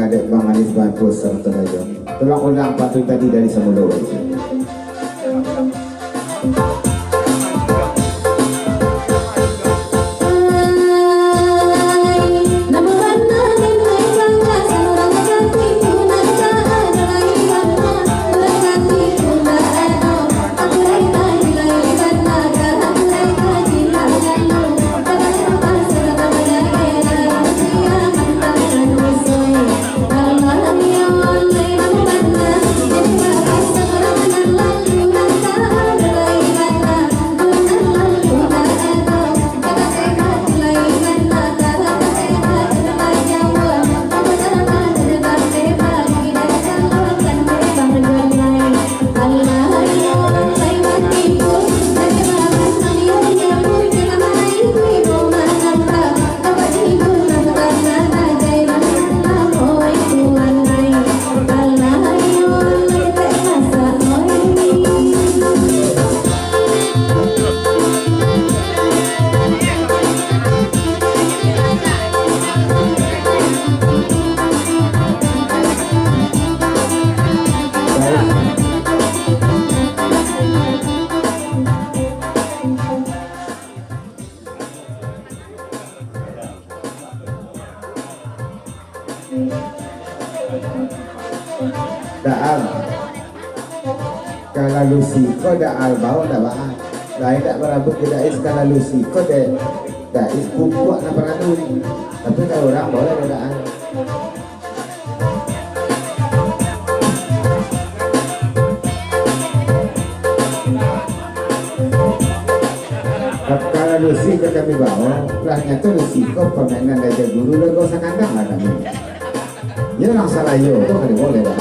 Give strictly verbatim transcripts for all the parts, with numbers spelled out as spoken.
Dek Bang Anis Bagus sarato Dajo. Tolong ulang pantun tadi dari samulo. Daal. Kalau siko Daal bao ndak baa. Lain dak barabuik jo Dais kalau siko deh. Dais pupuak nan paradu. Tapi kalau urang boleh deh Daal. Kalau siko kami bao, lah nyato siko pamainan Rajo Guru, lagu sakandang lah kami. Yo, urang Salayo tu kada boleh dah.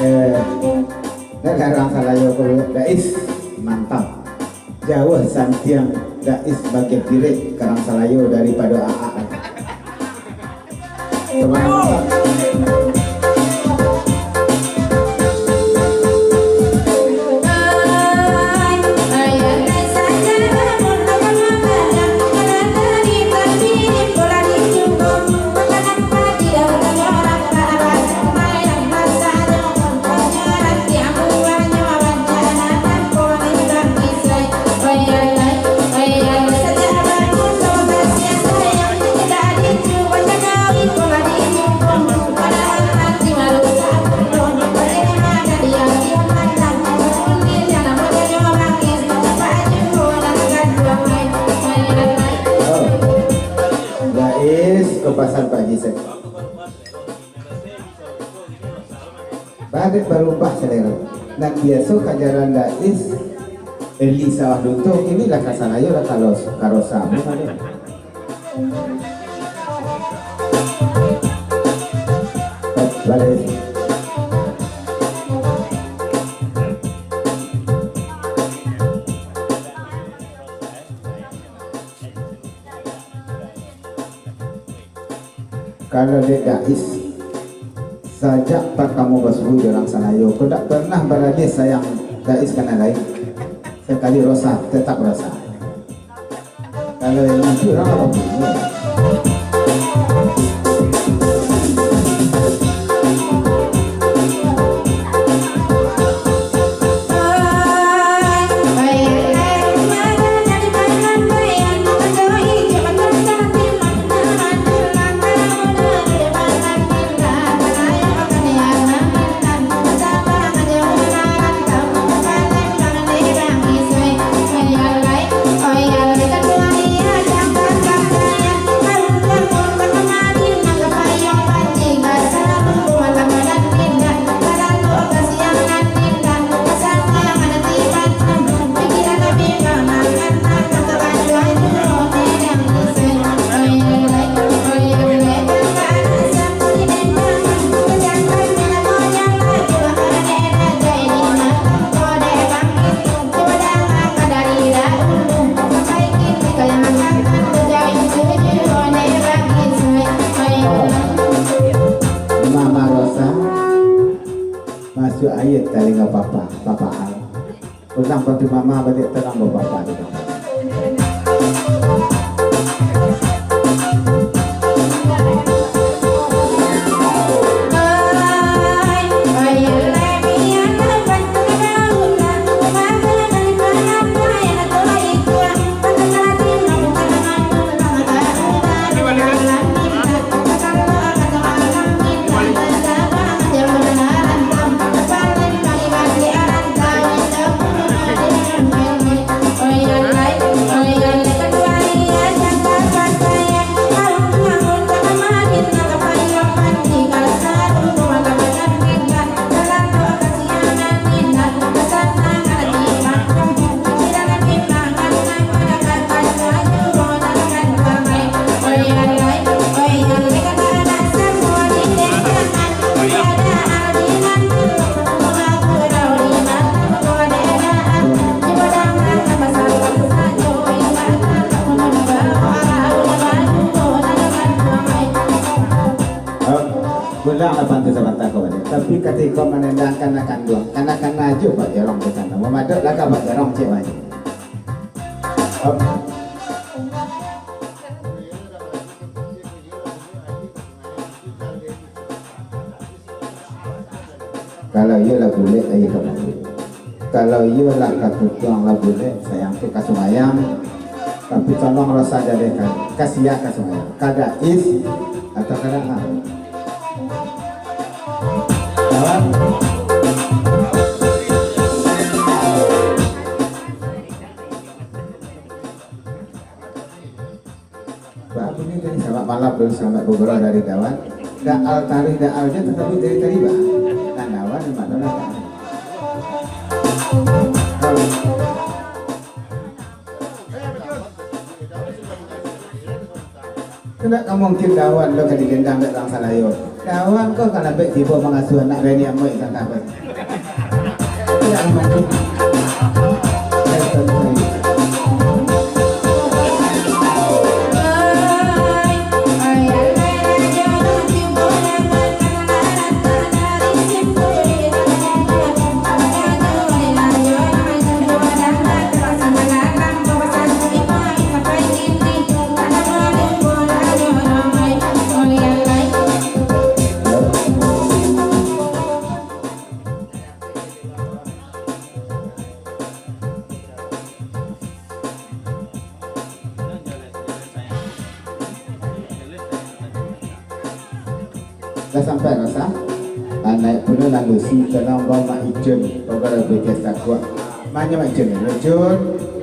Eh, Dah garang Salayo ko, Dais, mantap. Jauah santiang Dais bagian pirek karang Salayo daripado Aak. Semangat, mantap. Dais, ko pasan Pak Haji Sek. Barik barubah salero. Nan biaso ka jalan Dais, Eli Sawah Lunto, kini lah ka Salayo, lah ka Los-, ka Rosamu, ado. Balik. Kalau dek Dais, sajak partamo basuo jo urang Salayo, ko ndak pernah baralih sayang Dais ka nan lain. Sakali Rosa, tetap Rosa. Kalau yang itu urang apa pun. Mama Rosa, masuak aia talingo papa, papa Al. Urang bantu mama baliak tarang bapapa tu. Pulang lah pantu sabanta ko baliak. Tapi katiko manandangkan anak kanduang, kana-kana ajo Pak Jarong di sana. Mamadok lah ka Pak Jarong cek baliak. Kalau iyo lah bulek, ayo ka bulek. Kalau iyo lah ka kutuang lah bulek, sayang tu ka sumayang. Tapi tolong rasa jadehkan, ka sia ka sumayang. Ka Dais atau ka Daan? Kawan? Bah, bunyi tadi selamat malam dulu, selamat bergurau dari Dawan. Daal tari, daal je tatapi tari-tari, bah. Nah, Dawan memang dah lah. Indak ka mungkin Dawan lo ka digendang dek urang Salayo. Dawan ko ka lambek tibo mangasuah anak bini amuik santah ko. Lah sampai Rosa? Ah, naik pulo lah Lucy, tolong bao Mak Icun, pokok lah B T S Takuak. Manyo Mak Icun, Icun,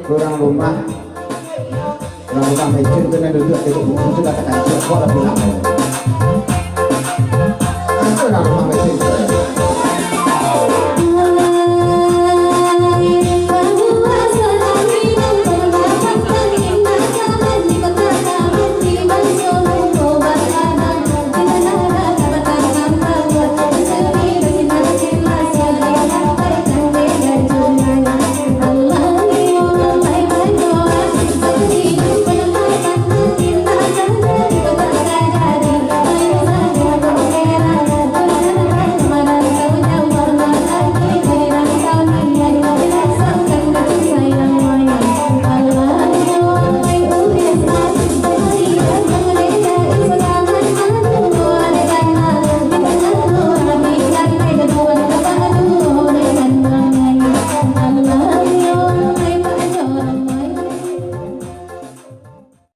urang rumah. Urang rumah Mak Icun tu nan duduak di bukuk tu katakan, "Takuak lah pulang." Ah, tu urang rumah Mak Icun tu.